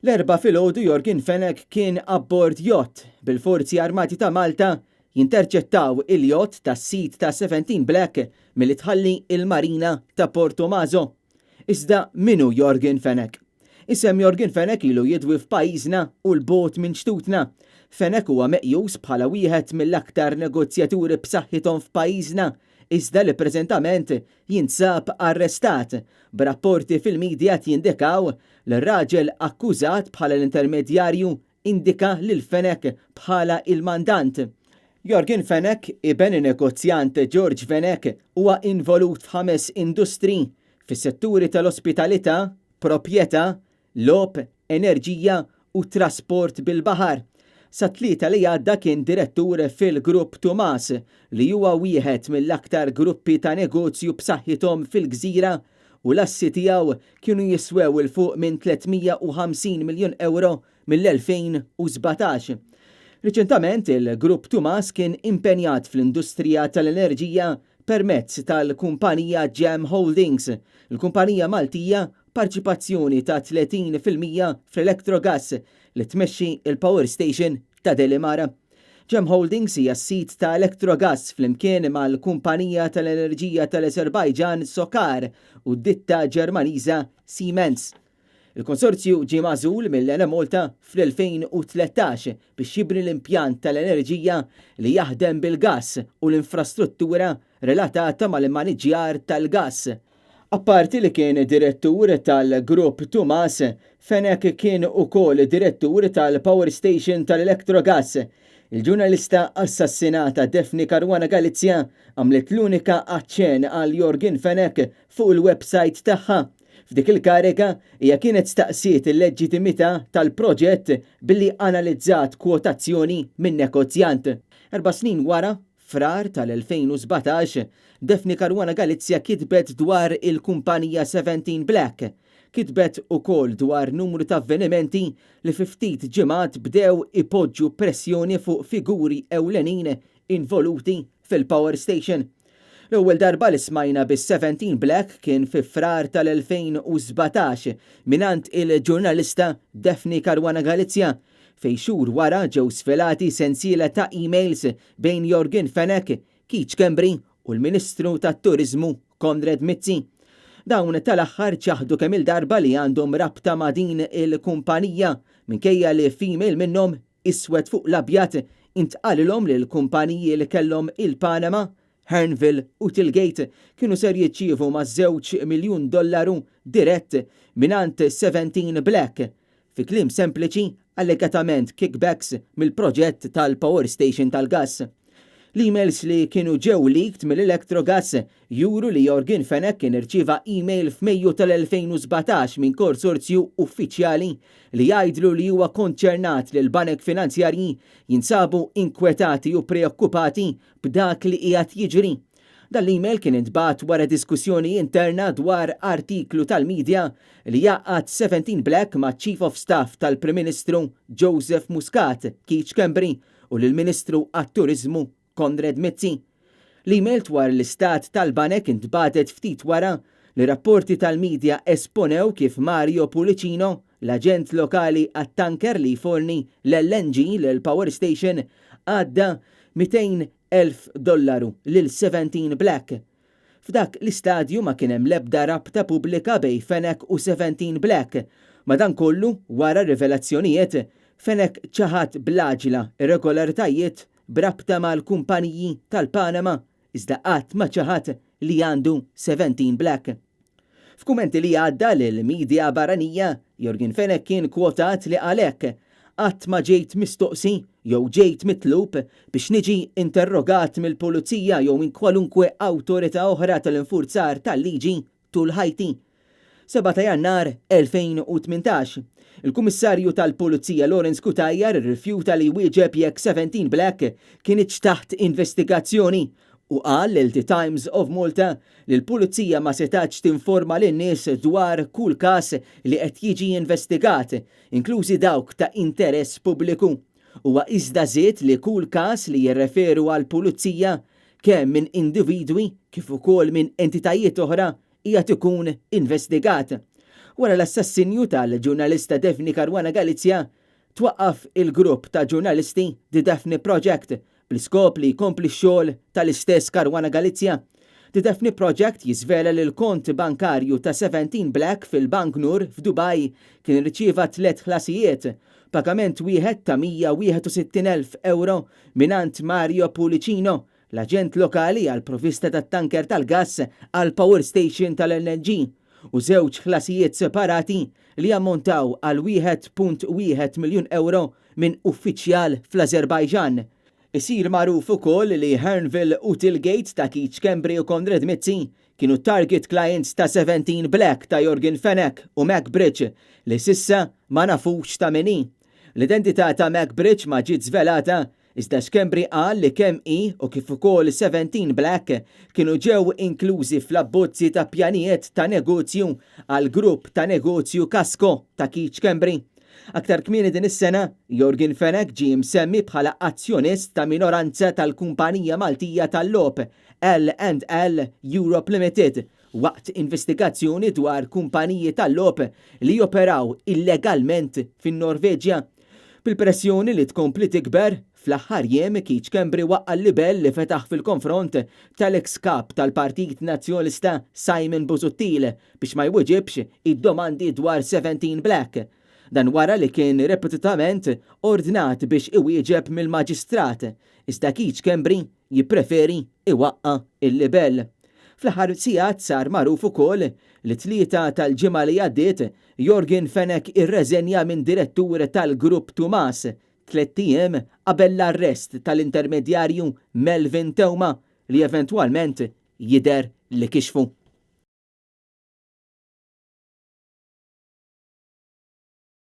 L-Erbgħa filgħodu Yorgen Fenech kien abbord yacht, bil-Forzi Armati ta' Malta jinterċettaw il-yacht tas-sid ta' Seventeen Black milli tħalli l-marina ta' Portomaso. Iżda min hu Yorgen Fenech? Isem Yorgen Fenech ilu jidwi f'pajjiżna u 'l bogħod minn xtutna. Fenech huwa meqjus bħala wieħed mill-aktar negozjaturi b'saħħithom f'pajjiżna iżda li preżentament jinsab arrestat, b'rapporti fil-media jindikaw li r-raġel akkużat bħala l-intermedjarju indika lil Fenech bħala il-mandant. Yorgen Fenech, iben in-negozjant George Fenech, huwa involut f'ħames industri fis-setturi tal-ospitalità, proprjetà, logħob, enerġija u trasport bil-baħar. Sat-Tlieta li għadda kien direttur fil-Grupp Tumas, li huwa wieħed mill-aktar gruppi ta' negozju b'saħħithom fil-gżira u l-assi tiegħu kienu jiswew 'il fuq minn 350 miljun ewro mill-2017. Riċentament il-Grupp Tumas kien impenjat fl-industrija tal-enerġija permezz tal-kumpanija Gem Holdings, il-kumpanija Maltija parċipazzjoni ta' 30% fl-Electrogas li tmexxi il-Power Station ta' Delimara. Gem Holdings hija s-sid ta' Electrogas flimkien mal-kumpanija tal-enerġija tal-Azerbaijan Sokar u d-ditta Ġermaniża Siemens. Il-konsorzju ġie magħżul mill-Enemalta fl-2013 biex jibni l-impjant tal-enerġija li jaħdem bil-gass u l-infrastruttura relatata mal-immaniġġjar tal-gass. Apparti li kien direttur tal-Grupp Tumas, Fenech kien ukoll direttur tal-Power Station tal-Electrogas. Il-ġurnalista assassinata Daphne Caruana Galizia għamlet l-unika aċċenn għal Yorgen Fenech fuq il-website tagħha. F'dik il-kariga, hija kienet staqsiet il-leġġitimità tal-proġett billi analizzat kwotazzjoni minn negozjant. 4 snin wara, Frar tal-2017, Daphne Caruana Galizia kitbet dwar il-kumpanija 17 Black. Kitbet ukoll dwar numru ta' avvenimenti li fi ftit ġimgħat bdew ipoġġu pressjoni fuq figuri ewlenin involuti fil-Power Station. L-ewwel darba li smajna bis-17 Black kien fi Frar tal-2017 mingħand il-ġurnalista Daphne Caruana Galizia, fejn xhur wara ġew svelati sensiela ta' emails bejn Yorgen Fenech, Keith Schembri u l-Ministru tat-Turizmu Konrad Mizzi. Dawn tal-aħħar ċaħdu kemm il-darba li għandhom rabta ma' din il-kumpanija, minkejja li f'email minnhom, iswed fuq l-abjad, intqalilhom li l-kumpaniji li kellhom il-Panama, Hearnville u Tilgate kienu ser jirċievu ma' 2 miljun dollaru dirett mingħand 17 Black. Fi kliem sempliċi, allegatament kickbacks mill-proġett tal-Power Station tal-gas. L-emails li kienu ġew leaked mill-Electrogas juru li Yorgen Fenech kien irċieva email f'Mejju tal-2017 minn konsorzju uffiċjali li jgħidlu li huwa konċernat li l-banek finanzjarji jinsabu inkwetati u preokkupati b'dak li qiegħed jiġri. Dan l-email kien intbagħat wara diskussjoni interna dwar artiklu tal-medja li jgħaqqad 17 Black ma' Chief of Staff tal-Prim Ministru Joseph Muscat, Keith Schembri, u l-Ministru għat-Turizmu Konrad Mizzi. L-email dwar l-istat tal-banek intbagħtet ftit wara li rapporti tal-medja esponew kif Mario Pullicino, l-aġent lokali għat-tanker li forni l-LNG l-Power Station, għadda 200,000 dollaru lil 17 Black. F'dak l-istadju ma kien hemm l-ebda rabta pubblika bejn Fenech u 17 Black. Madankollu, wara rivelazzjonijiet, Fenech ċaħad bl-għaġla irregolaritajiet b'rabta mal-kumpaniji tal-Panama, iżda qatt ma ċaħad li għandu 17 Black. F'kummenti li għadda lil media barranija, Yorgen Fenech kien kwotat li għalhekk qatt ma ġejt mistoqsi jew ġejt mitlub biex niġi interrogat mill-pulizija jew minn kwalunkwe awtorità oħra tal-infurzar tal-liġi tul ħajti. 7 ta' Jannar 2018. Il-Kummissarju tal-Pulizija Lawrence Cutajar irrifjuta li wieġeb jekk 17 Black kinitx taħt investigazzjoni u qal lil The Times of Malta li l-Pulizija ma setax tinforma lin-nies dwar kull każ li qed jiġi investigat, inklużi dawk ta' interess pubbliku. Huwa iżda żied li kull każ li jirreferu għal pulizija kemm minn individwi kif ukoll minn entitajiet oħra hija tkun investigat. Wara l-assassinju tal-ġurnalista Daphne Caruana Galizia, twaqqaf il-grupp ta' ġurnalisti The Daphne Project bl-iskop li jkompli x-xogħol tal-istess Caruana Galizia. The Daphne Project jiżvela li l-kont bankarju ta' 17 Black fil-Bank Noor f'Dubai kien irċieva tliet ħlasijiet, pagament wieħed ta' 161,000 ewro mingħand Mario Pullicino, l-aġent lokali għall-provvista tat-tanker tal-gass għall-power station tal-LNG, u żewġ ħlasijiet separati li jammontaw għal 1.1 miljun ewro minn uffiċjal fl-Azerbajġan. Isir magħruf ukoll li Hearnville u Tillgate ta' Keith Schembri u Konrad Mizzi kienu target clients ta' 17 Black ta' Yorgen Fenech u MacBridge li s'issa ma nafux ta' min hi. L-identità ta' MacBridge ma ġiet żvelata iżda Schembri qal li kemm hi u kif ukoll 17 Black kienu ġew inklużi fl-abbozzi ta' pjanijiet ta' negozju għal grupp ta' negozju Kasco ta' Keith Schembri. Aktar kmieni din is-sena, Yorgen Fenech ġie msemmi bħala azzjonist ta' minoranza tal-kumpanija Maltija tal-logħob L&L Europe Limited waqt investigazzjoni dwar kumpaniji tal-logħob li joperaw illegalment fin-Norveġja. Bil-pressjoni li tkompli tikber, fl-aħħar jiem Keith Schembri waqqa' l-libell li fetaħ fil-konfront tal-ex kap tal-Partit Nazzjonalista Simon Busuttil biex ma jwiġibx id-domandi dwar 17 Black. Dan wara li kien ripetutament ordnat biex iwieġeb mill-maġistrat, iżda Keith Schembri jippreferi iwaqqa' il-libell. Fl-aħħar sigħat sar magħruf ukoll li t-Tlieta tal-ġimgħa li għaddiet Yorgen Fenech irreżenja minn direttur tal-Grupp Tumas tlett ijiem qabel l-arrest tal-intermedjarju Melvin Theuma li eventwalment jidher li kixfu.